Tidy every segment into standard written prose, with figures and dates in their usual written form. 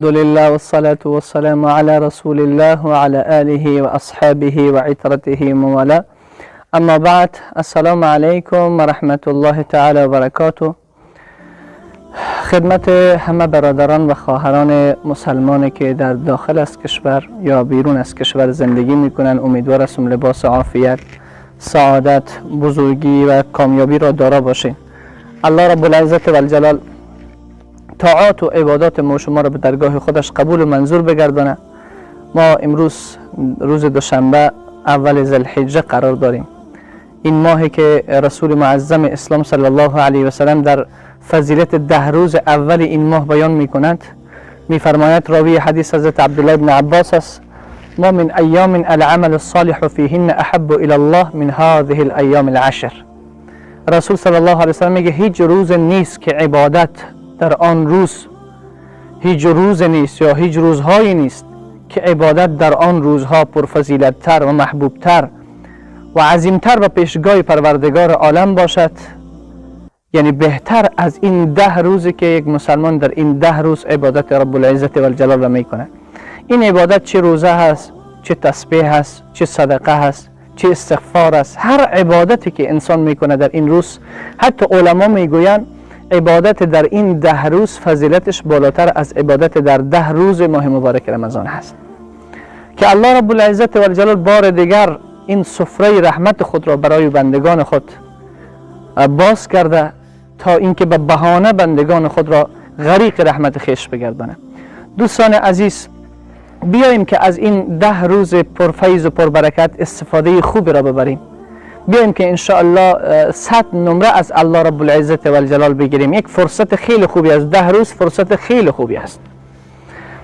لله والصلاة والسلام على رسول الله وعلى آله وأصحابه وعترته ومن. اما بعد، السلام علیکم و رحمت الله تعالی و برکاته. خدمت همه برادران و خواهران مسلمانی که در داخل از کشور یا بیرون از کشور زندگی میکنن، امیدوار هستم لباس عافیت، سعادت، بزرگی و کامیابی را دارا باشین. الله رب العزت و الجلال طاعات و عبادات ما شما را به درگاه خودش قبول و منظور بگردانه. ما امروز روز دوشنبه اول ذوالحجه قرار داریم. این ماهی که رسول معظم اسلام صلی الله علیه و سلم در فضیلت 10 روز اول این ماه بیان می کند، میفرماید، راوی حدیث حضرت عبدالله بن عباس است: ما من ایام العمل الصالح فیهن احب الى الله من هذه الایام العشر. رسول صلی الله علیه و سلم میگه هیچ روز نیست که عبادت در آن روز، هیچ روز نیست یا هیچ روزهایی نیست که عبادت در آن روزها پرفضیلت‌تر و محبوبتر و عظیمتر به پیشگاه پروردگار عالم باشد، یعنی بهتر از این 10 روزی که یک مسلمان در این 10 روز عبادت رب العزت و الجلال را میکنه. این عبادت چه روزه هست، چه تسبیح هست، چه صدقه هست، چه استغفار است، هر عبادتی که انسان میکنه در این روز. حتی علما میگویند عبادت در این 10 روز فضیلتش بالاتر از عبادت در 10 روز ماه مبارک رمضان هست که الله رب العزت و الجلال بار دیگر این سفره رحمت خود را برای بندگان خود باز کرده تا اینکه به بهانه بندگان خود را غریق رحمت خویش بگردانه. دوستان عزیز، بیاییم که از این 10 روز پرفیض و پربرکت استفاده خوبی را ببریم. بیایم که انشاءالله 100 نمره از الله رب العزت و الجلال بگیریم. یک فرصت خیلی خوبی است. 10 روز فرصت خیلی خوبی است.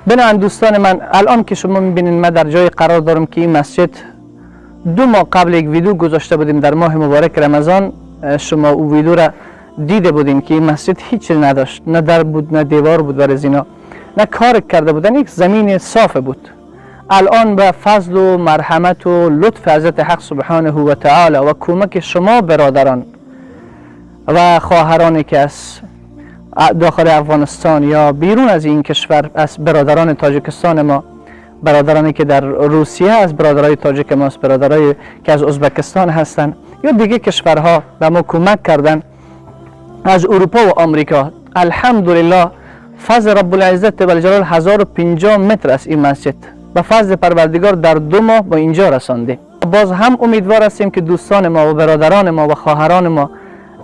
بنابراین دوستان من، الان که شما میبینید، من در جای قرار دارم که این مسجد 2 ماه قبل یک ویدیو گذاشته بودیم در ماه مبارک رمضان. شما او ویدیو را دیده بودیم که این مسجد هیچ نداشت، نه در بود، نه دیوار بود بر از اینا، نه کار کرده بودن، یک زمین صاف بود. الان به فضل و مرحمت و لطف حضرت حق سبحانه و تعالی و کمک شما برادران و خواهرانی که از داخل افغانستان یا بیرون از این کشور، از برادران تاجیکستان ما، برادرانی که در روسیه از برادرای تاجیک ماست، برادرای که از ازبکستان هستند یا دیگه کشورها به ما کمک کردن، از اروپا و آمریکا، الحمدلله فضل رب العزت و الجلال 1050 متر است این مسجد. به فضل پروردگار در 2 ماه با اینجا رسانده. باز هم امیدوار هستیم که دوستان ما و برادران ما و خواهران ما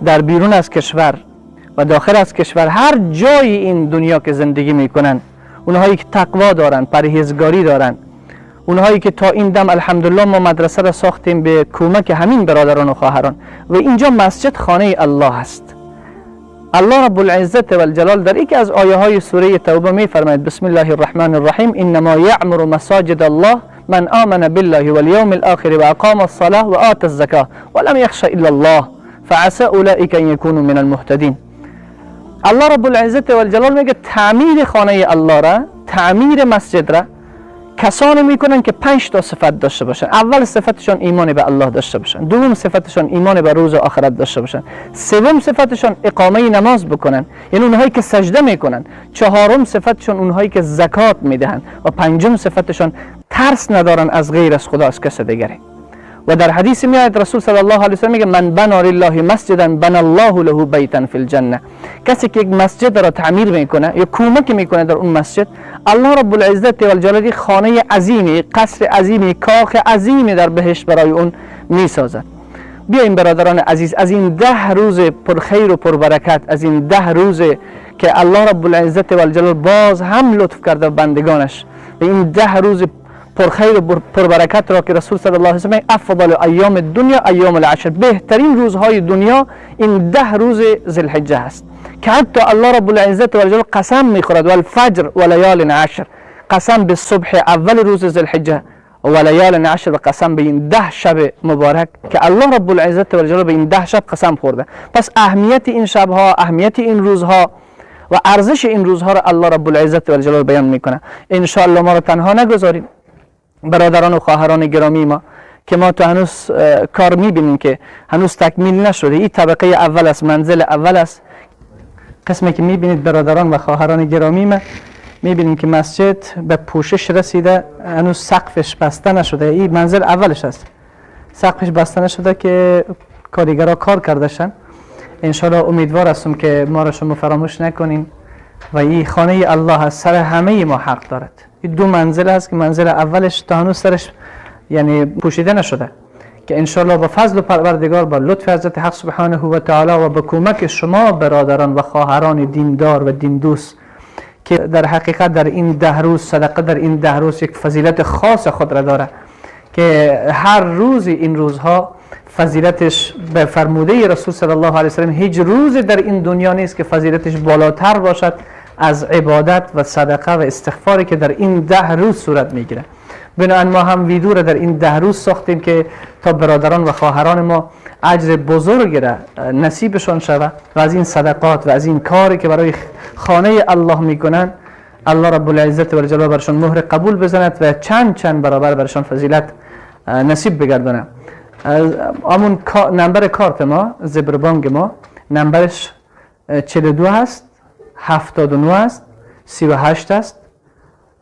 در بیرون از کشور و داخل از کشور، هر جای این دنیا که زندگی میکنن، اونهایی که تقوا دارن، پرهیزگاری دارن، اونهایی که تا این دم، الحمدلله ما مدرسه را ساختیم به کمک همین برادران و خواهران و اینجا مسجد خانه الله است. الله رب العزت و الجلال در یکی از آیه های سوره توبه می فرماید: بسم الله الرحمن الرحیم، انما یعمر مساجد الله من آمن بالله واليوم الآخر وأقام الصلاة وآتى الزكاة ولم يخش إلا الله فعسى أولئك أن يكونوا من المهتدين. الله رب العزت و الجلال میگه تعمیر خانه الله را، تعمیر مسجد را کسانی میکنن که پنج تا صفت داشته باشن. اول صفتشان ایمان به الله داشته باشن، دوم صفتشان ایمان به روز آخرت داشته باشن، سوم صفتشان اقامه نماز بکنن، یعنی اونهایی که سجده میکنن، چهارم صفتشان اونهایی که زکات میدهن و پنجم صفتشان ترس ندارن از غیر از خدا، از کس دیگری. و در حدیث میآید، رسول صلی الله علیه وسلم میگه: من بنا لله مسجدا بنا الله له بیتا فی الجنه. کسی که یک مسجد را تعمیر میکنه یا کمک میکنه در اون مسجد، الله رب العزت و الجلال خانه عظیمی، قصر عظیمی، کاخ عظیمی در بهشت برای اون میسازد. بیایم برادران عزیز، از این 10 روز پرخیر و پربرکت، از این 10 روز که الله رب العزت و الجلال باز هم لطف کرده بندگانش، به این 10 روز پرخیر و پربرکت را که رسول صلی الله علیه وسلم افضل ایام الدنیا ایام العشر، بهترین روزهای دنیا این 10 روز ذوالحجه است که حتی الله رب العزت و الجلال قسم میخورد: والفجر ولیال عشر، قسم به صبح اول روز ذوالحجه، ولیال عشر، و قسم به این 10 شب مبارک که الله رب العزت و الجلال به این 10 شب قسم خورده. پس اهمیت این شبها، اهمیت این روزها و ارزش این روزها را الله رب العزت و الجلال بیان میکنه. ان ما را تنها نگذاریم، برادران و خواهران گرامی ما، که ما تو هنوز کار میبینیم که هنوز تکمیل نشده. این طبقه اول است، منزل اول است. قسمی که میبینید برادران و خواهران گرامی ما، میبینیم که مسجد به پوشش رسیده، هنوز سقفش بسته نشده. این منزل اولش است، سقفش بسته نشده که کارگرها کار کردشن. انشالله امیدوار هستم که ما را شما فراموش نکنین و این خانه الله است، سر همه ما حق دارد. این دو منزل است که منزل اولش تا هنوز سرش یعنی پوشیده نشده که انشالله با فضل پروردگار، با لطف حضرت حق سبحانه و تعالی و با کمک شما برادران و خواهران دیندار و دین دوست که در حقیقت در این 10 روز صدقه، در این 10 روز یک فضیلت خاص خود را داره که هر روز این روزها فضیلتش به فرموده رسول صلی الله علیه و سلم هیچ روز در این دنیا نیست که فضیلتش بالاتر باشد از عبادت و صدقه و استغفاری که در این 10 روز صورت میگیره. بنابراین ما هم ویدیو را در این 10 روز ساختیم که تا برادران و خواهران ما اجر بزرگ را نصیبشان شود و از این صدقات و از این کاری که برای خانه الله میکنن الله رب العزت و الجلال برشان مهر قبول بزند و چند چند برابر برشان فضیلت نصیب بگردانه. همون نمبر کارت ما، زبربانک ما، نمبرش 42 هست، 79 است، 38 است،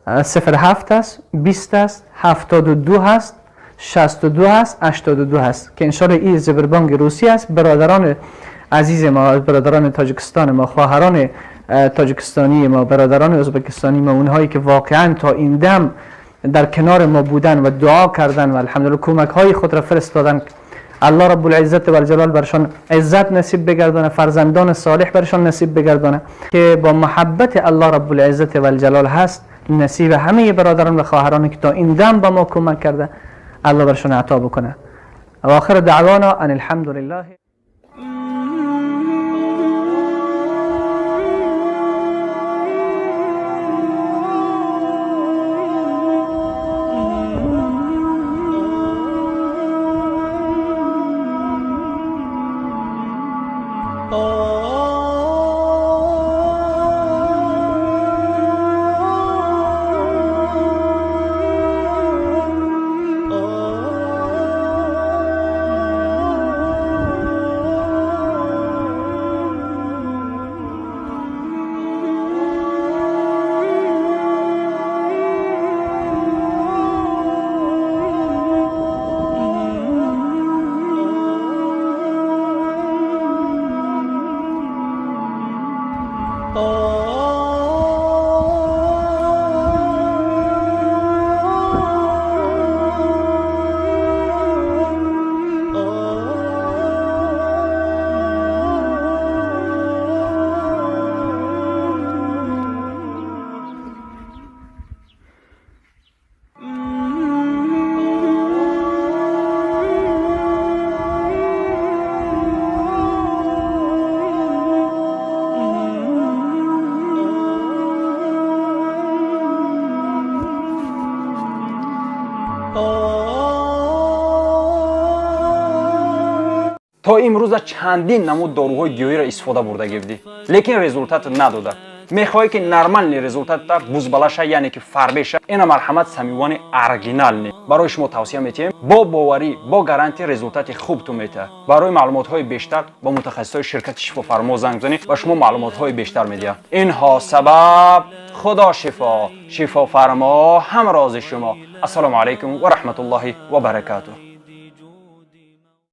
07 است، 20 است، 72 هست، 62 هست، 82 هست که انشالله این زبربانک روسی است. برادران عزیز ما، برادران تاجیکستان ما، خواهران تاجیکستانی ما، برادران ازبکستانی ما، اونهایی که واقعا تا این دم در کنار ما بودن و دعا کردن و الحمدلله کمک های خود را فرستادن، الله رب العزت و الجلال برشان عزت نصیب بگردانه، فرزندان صالح برشان نصیب بگردانه که با محبت الله رب العزت و الجلال هست نصیب همه برادران و خواهران که تا این دم با ما کمک کرده الله برشان عطا بکنه. و آخر دعوانا ان الحمد لله. То имрӯза чандин намуд доруҳои гиёҳиро истифода бурда гирдӣ, лекин результат надода. Мехоҳӣ ки нормальный результатта бузбалаша, яъне ки фарбеша, ина марҳамат самивани оригинални барои шумо тавсия метиҳем. Бо боварӣ, бо гарантия результати хуб ту метиҳад. Барои маълумотҳои бештар бо мутахассисҳои ширкати Шифофармо занг бизанед ва шумо маълумотҳои бештар медиҳад. Инҳо сабаб Худо шифо, Шифофармо ҳамрози шумо. Ассалому алайкум ва раҳматуллоҳи ва баракатуҳ.